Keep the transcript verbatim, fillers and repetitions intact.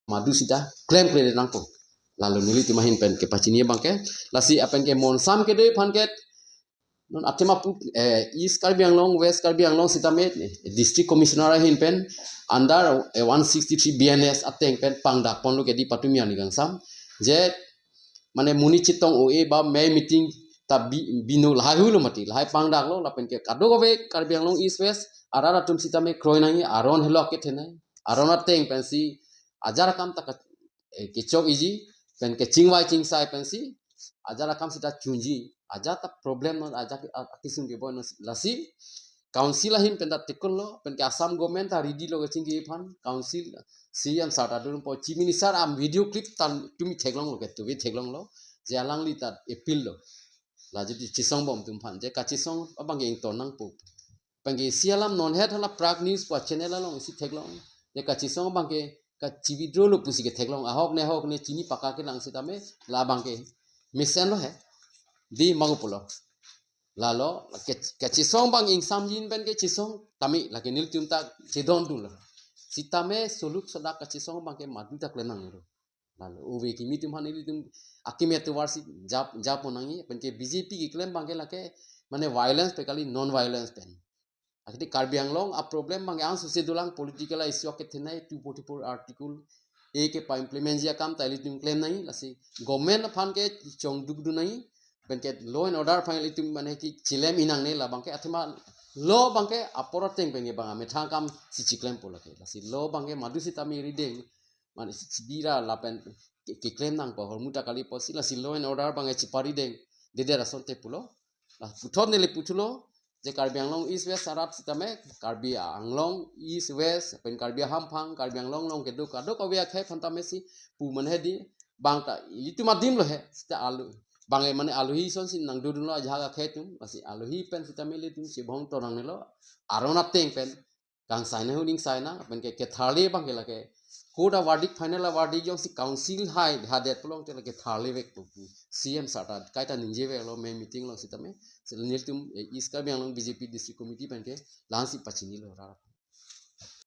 madu sita klemkle nangpo. Lalo nelitum ahin pen kepachini abangke, lasi lapen ke monsam kedo aphan ke non athema pu, eh, East Karbi Anglong, West Karbi Anglong sitame, eh, District Commissioner ahin pen under, eh, one sixty-three B N S ateng pen pangdak ponlo kedi patumi arni kangsam. Je mane monit chetong o-e ba mei meeting ta bi-, bino lahai hulo mati, lahai pangdaklo, lapen ke kadokave Karbi Anglong East West arat atum sitame kroi nangji, aron helo kethenei, aron ateng pensi ajat akam ta ka-, eh, kechok iji, pen kechingvai chingsai pensi ajat akam sita chunji, ajat ta problem non, ajat a-, akisung keboi non, lasi council ahin pen ta tikunlo, pen ke Assam government ta ready lo kachingki aphan, council C M sir ta dun po, Chief Minister a video clip ta tumi theklonglo, ketuve theklonglo, je alangli ta appeal lo. La jodi chesong bom atum aphan, je kachesong abangke ington nangpo. Penke isi alam non het hala Prag News pu channel along isi theklong. Je kachesong abangke kachi-withdraw lo pusi ketheklong. Ahok ne ahok ne chini paka kelang sitame labangke mesenlo he. Di mangu pulo. Lalo, ke, kachesong abang ingsamjin pen kechesong tame lake nelitum ta chedondunlo. Sitame soluk sodak kachesong abangke madu ta klem nanglo. Lalo, ove kimi atum aphan nelitum akimi atovar si jap, jap nangji, pen ke B J P keklem abangke lake, mane violence pe kali, non violence pen. Akidi Karbi Anglong a problem abangke angsose dolang, political a issue kethenei two forty-four article A ke pa implement ji akam ta ilitum klem nangji, lasi government aphan ke chongdukdun nangji, pen ke law and order aphan ilitum mane kechelem inang ne labangke athema law abangke apor ateng pen ke bang amethang akam si cheklempo lake. Lasi law abangke madu sitame rideng, mane si chibira lapen ke, keklem nangpo, ahormu ta kali pusi, lasi law and order abangke cheparideng, dede asonte pulo. La puthot neli puthulo, je Karbi Anglong East West arat sitame, Karbi Anglong East West, pen Karbi Hamphang, Karbi Anglong along kedo kadokave akhei aphan tame si pu mane hedi, bang ta ilitum adim lo he, sita alo. Bang e mane alohi asonsi nangdodunlo ajahak akhei atum, lasi alohi pen sitame ilitum chebong torang nelo, aron ateng pen, kangsai nang, hu ningsai nang, pen ke ketharle abangke lake. Court a verdict, final a verdict jongsi council hai hadet pulote lake tharle vekpo pu C M sir ta kaita ningjeveklo mei meeting along sitame. Si nelitum, eh, East Karbi Anglong B J P District Committee pen ke la-ansi pachinilo ra.